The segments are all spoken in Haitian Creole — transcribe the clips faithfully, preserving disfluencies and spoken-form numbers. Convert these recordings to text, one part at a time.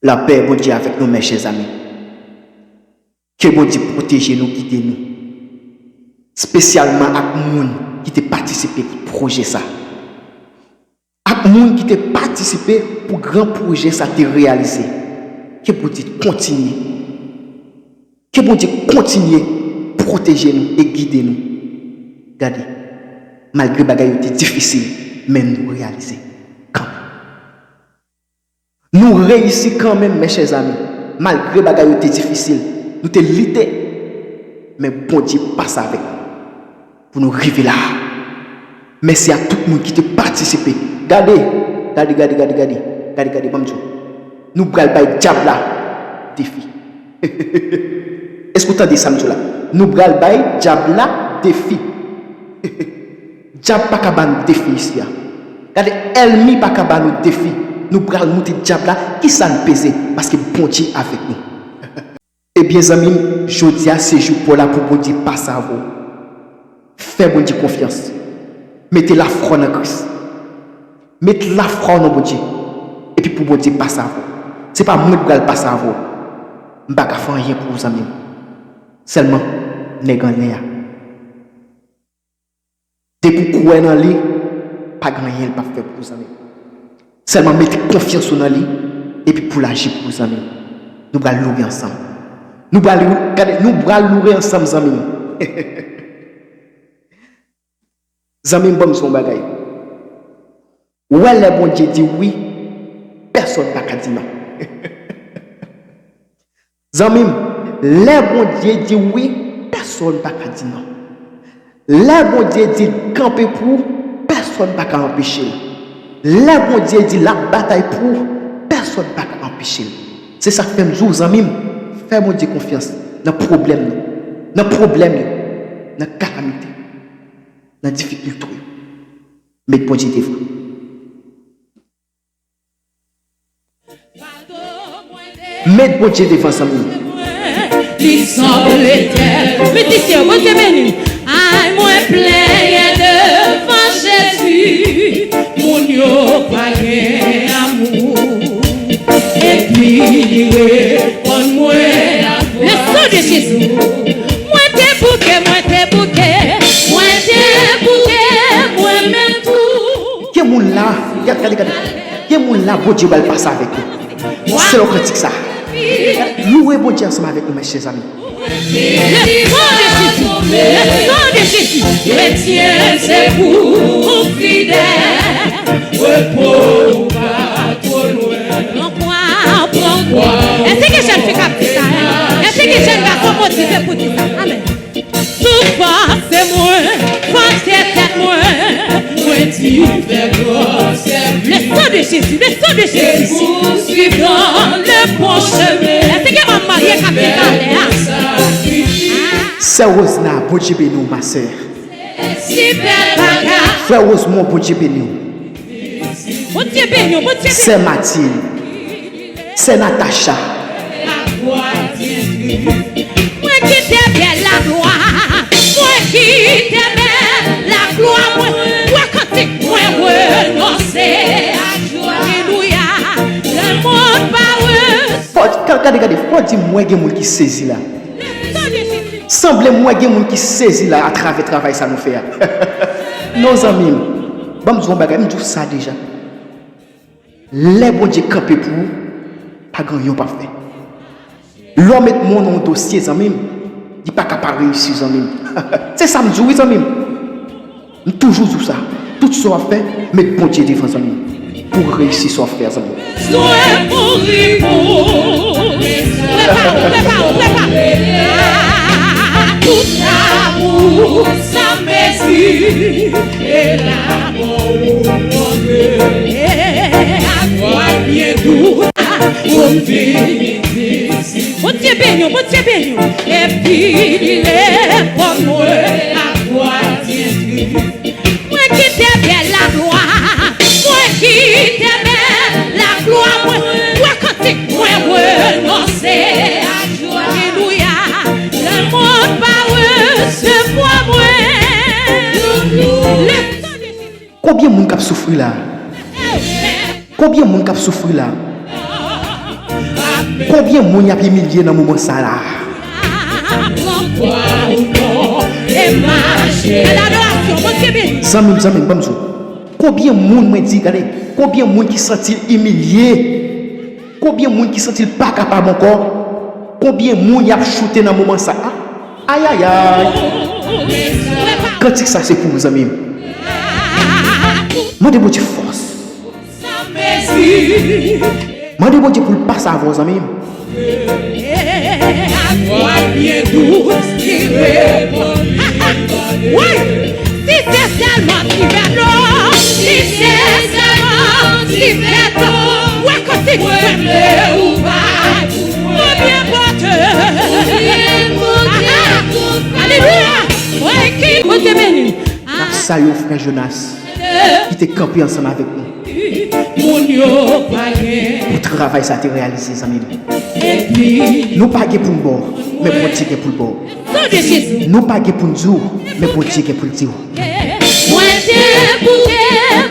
Lapè Bondye avèk nou, mes chers amis. Ke Bondye pwoteje nou, gide nou. Espesyalman ak moun ki te patisipe pou pwojè sa. Ak moun ki te patisipe pou gran pwojè sa te reyalize. Ke Bondye kontinye. Ke Bondye kontinye pwoteje nou e gide nou. Gade, malgre bagay yo te difisil, men nou reyalize kanmenm. Nou reyisi kanmenm, mes chers amis. Malgre bagay yo te difisil, nou te lite, men Bondye pase avèk nou pou nou rive la a. Mèsi a tout moun ki te patisipe. Gade, gade, gade, gade, gade, gade, gade, ban m di w. Nou pral bay dyab la defi. Èske w tande sa m di w la? Nou pral bay dyab la defi. Dyab pa ka ba nou defi isi a. Gade, ènmi pa ka ba nou defi. Nou pral moute dyab la, kisa n peze? Paske Bondye avèk nou. Ebyen, zanmi m, jodi a se jou pa w la pou Bondye pase avè w. Fè Bondye konfyans. Mete lafwa w nan Kris. Met lafwa w nan Bondye. Epi pou Bondye pase avè w. Se pa mwen k pral pase avè w. M pa ka fè anyen pou ou, zanmi m. Sèlman, nèg anlè a. Depi w kwè nan li, pa gen anyen l p ap fè pou ou, zanmi m. Sèlman mete konfyans ou nan li, epi pou l aji pou ou, zanmi m. Nou pral loure ansanm. Nou pral, gade, nou pral loure ansanm, zanmi m. Zanmi m, ban m di w yon bagay. Ou wè, lè Bondye di wi, pèsonn pa ka di non. Zanmi m, lè Bondye di wi, pèsonn pa ka di non. Lè Bondye di l kanpe pou ou, pèsonn pa ka anpeche l. Lè Bondye di l ap batay pou ou, pèsonn pa ka anpeche l. Se sa k fè m di w, zanmi m, fè Bondye konfyans nan pwoblèm nou, nan pwoblèm yo, nan kalamite, nan difikilte yo. Met Bondye devan. Met Bondye devan, zanmi m. Li sanble tèl. Mizisyen, Bondye beni. Ay, mwen plenyen devan Jezi. Moun yo pa gen amou. Epi li reponn mwen avwa. Le sang de Jésus. Mwen te bouke, mwen te bouke. Mwen te bouke, mwen menm tou. Gen moun la, gade, gade, gade. Gen moun la, Bondye pral pase avèk yo. Selon kantik sa. Louwe Bondye ansanm avèk nou, mes chers amis. Le sang de Jésus, le sang de Jésus. Kretyen, se pou ou fidèl. Repo ou pa twò lwen. Pran kwa, pran kwa. Èske gen jèn fi k ap di sa, en? Èske gen jèn gason motive pou di sa? Amèn. Tou fòse mwen, fòse tèt mwen, mwen di fè gwo sèvis. Le sang de Jésus, le sang de Jésus. E pouswiv dans le bon chemin. Èske gen manm marye k ap di talè a? Sè Rosna, Bondye beni w, ma sè. Si bèl bagay. Frè Rosemond, Bondye beni w. Bondye beni w, Bondye beni w. Sè Mathilde, Sè Natacha. Mwen kite bèl laglwa, mwen kite bèl laglwa, mwen, mwen kantik, mwen renonse ak jwa. Alelouya, le monde pa re- Fò, gade, gade, fò di mwen gen moun ki sezi la. Sanble m wè gen moun ki sezi la atravè travay sa nou fè a. Non, zanmi m, ban m di w yon bagay, m di w sa deja. Lè Bondye kanpe pou ou, pa gen anyen w p ap fè. Lè w met men w nan yon dosye, zanmi m, li pa ka pa reyisi, zanmi m. Se sa m di w, wi, zanmi m. M toujou di w sa, tout sa w ap fè, met Bondye devan, zanmi m, pou w reyisi sa w ap fè a, zanmi m. Bezwen mouri pou ou. Prepare w, prepare w, prepare w. Tout amou san mezi, e lanmò ou montre. Ak vwa byen dou, pou m vini di Bondye beni w, Bondye beni w. Epi li reponn mwen ak vwa tendri. Mwen kite bèl laglwa, mwen kite bèl laglwa, mwen, mwen kantik, mwen renonse ak jwa. Alelouya, le monde pa resevwa mwen. Le sang de Jésus. Konbyen moun k ap soufri la? Konbyen moun k ap soufri la? Konbyen moun y ap imilye nan moman sa la? Zanmi m, zanmi m, ban m di w. Konbyen moun, mwen di, gade, konbyen moun ki santi l imilye? Konbyen moun ki santi l pa kapab ankò? Konbyen moun y ap choute nan moman sa a? Ayayay! Kantik sa se pou ou, zanmi m. Mande Bondye fòs. Mande Bondye pou l pase avè w, zanmi m. Wi! Si se sèlman ti vèlo, si se sèlman ti vèlo, wè kantik mwen vle ou bay, konbyen pote. Alelouya! Mwen ki Bondye beni. N ap salye w, frè Jonas, ki te kanpe ansanm avèk nou. Pou travay sa te reyalize, zanmi m. Nou pa gen pou n ba w, men Bondye gen pou l ba w. Nou pa gen pou n di w, men Bondye gen pou l di w. Mwen te bouke,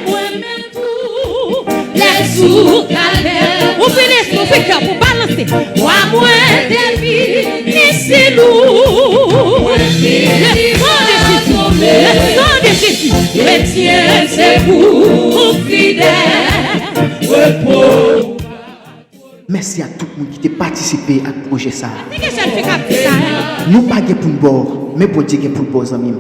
mwen menm tou, lè sou kalè. Ouvri lespri, ouvri kè w pou balanse. Wa mwen te vini sou ou. Le sang de Jésus, le sang de Jésus. Kretyen se pou fidèl repo. Mèsi ak tout moun ki te patisipe ak pwojè sa a. Nou pa gen pou n ba w, men Bondye gen pou l ba w, zanmi m.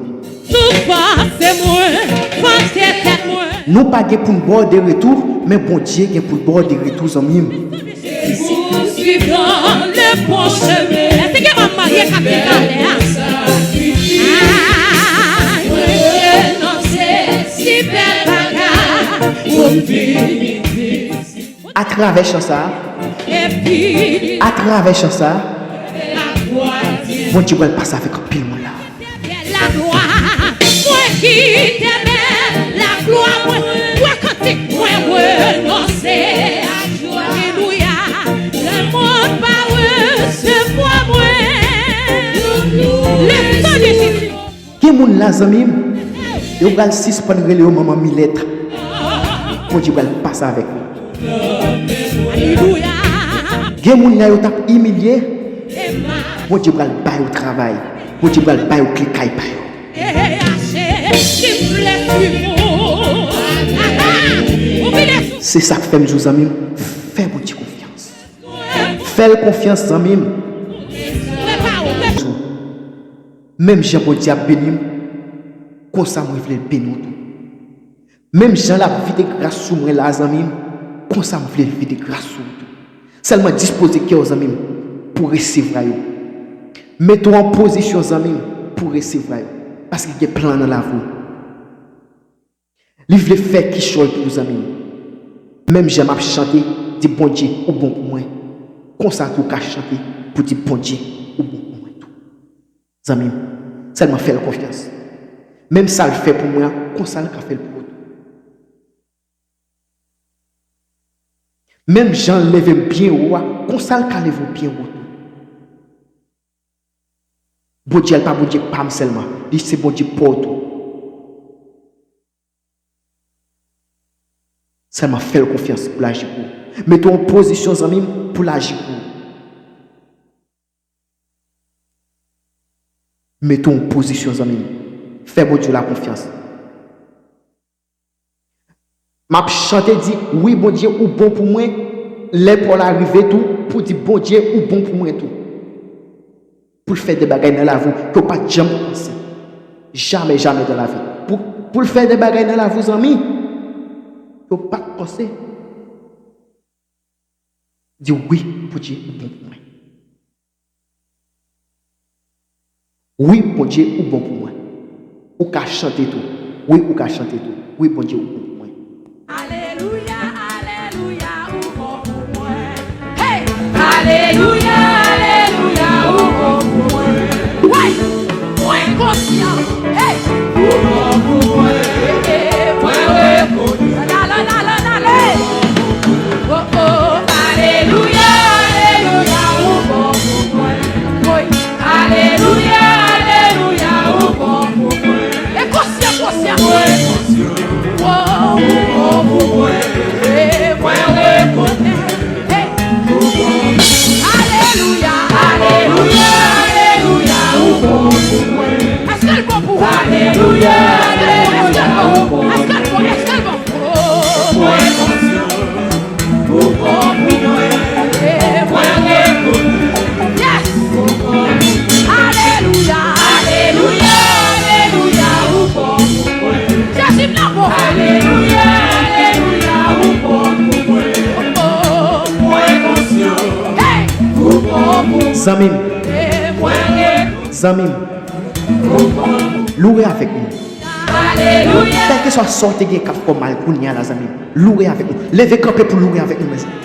Sou panse mwen, panse tèt mwen. Nou pa gen pou n ba w de retou, men Bondye gen pou l ba w de retou, zanmi m. Pousuivan le bon chemen. Èske gen manm marye k ap di talè a? Ay, mwen renonse si bèl bagay pou m vini. Atravè chan sa a, atravè chan sa a, Bondye pral pase avèk anpil moun la. Laglwa, mwen ki te bèl laglwa mwen, mwen kantik mwen renonse a jwa. Alelouya, lemonn pa resevwa mwen. Le sang de Jésus. Gen moun la, zanmi m, yo pral sispann rele yo manman Milèt. Bondye pral pase avèk yo. Gen moun la yo t ap imilye. Bondye pral ba yo travay. Bondye pral ba yo kle kay pa yo. Se sa k fè m di w, zanmi m, fè Bondye konfyans. Fè l konfyans, zanmi m. Menm jan Bondye ap beni m, konsa mwen vle l beni w tou. Menm jan l ap vide gras sou mwen la, zanmi m, konsa m vle l vide gras sou ou tou. Sèlman dispoze kè w, zanmi m, pou resevwa yo. Mete w an pozisyon, zanmi m, pou resevwa yo. Paske gen plan nan lavi w. Li vle fè kichòy pou ou, zanmi m. Menm jan m ap chante, di, Bondye, ou bon pou mwen. Konsa tou w ka chante pou di, Bondye, ou bon pou mwen tou. Zanmi m, sèlman fè l konfyans. Menm sa l fè pou mwen an, konsa l ka fè l pou ou tou. Menm jan l leve m byen wo a, konsa l ka leve w byen wo tou. Bondye a, l pa Bondye pa m sèlman, li se Bondye pa w tou. Sèlman fè l konfyans pou l aji pou ou. Mete w an pozisyon, zanmi m, pou l aji pou ou. Mete w an pozisyon, zanmi m. Fè Bondye la konfyans. M ap chante di, wi, Bondye, ou bon pou mwen. Lè pa w la rive tou, pou di, Bondye, ou bon pou mwen tou. Pou l fè de bagay nan lavi w ke w pa t janm panse. Jamè, jamè nan lavi. Pou, pou l fè de bagay nan lavi w, zanmi, ke w pa t panse. Di, wi, Bondye, ou bon pou mwen. Wi, Bondye, ou bon pou mwen. Ou ka chante tou. Wi, ou ka chante tou. Wi, Bondye, ou bon pou mwen. Alelouya, alelouya, ou bon pou mwen. Hey! Alelouya, alelouya, ou bon pou mwen. Wi, mwen konsyan. Hey! Ou bon pou mwen. Mwen rekonèt. La, la, la, la, la, la. Oh, oh, alelouya, alelouya, ou bon pou mwen. Wi. Alelouya, alelouya, ou bon pou mwen. E konsyan, konsyan. Mwen konsyan. Oh, ou bon pou mwen. E mwen rekonèt. Hey. Ou bon pou mwen. Zanmi m. Zanmi m. Loure avèk nou. Kèlkeswa sa w te gen k ap fè w mal kounye a la, zanmi m. Loure avèk nou. Leve kanpe pou loure avèk nou, mezanmi.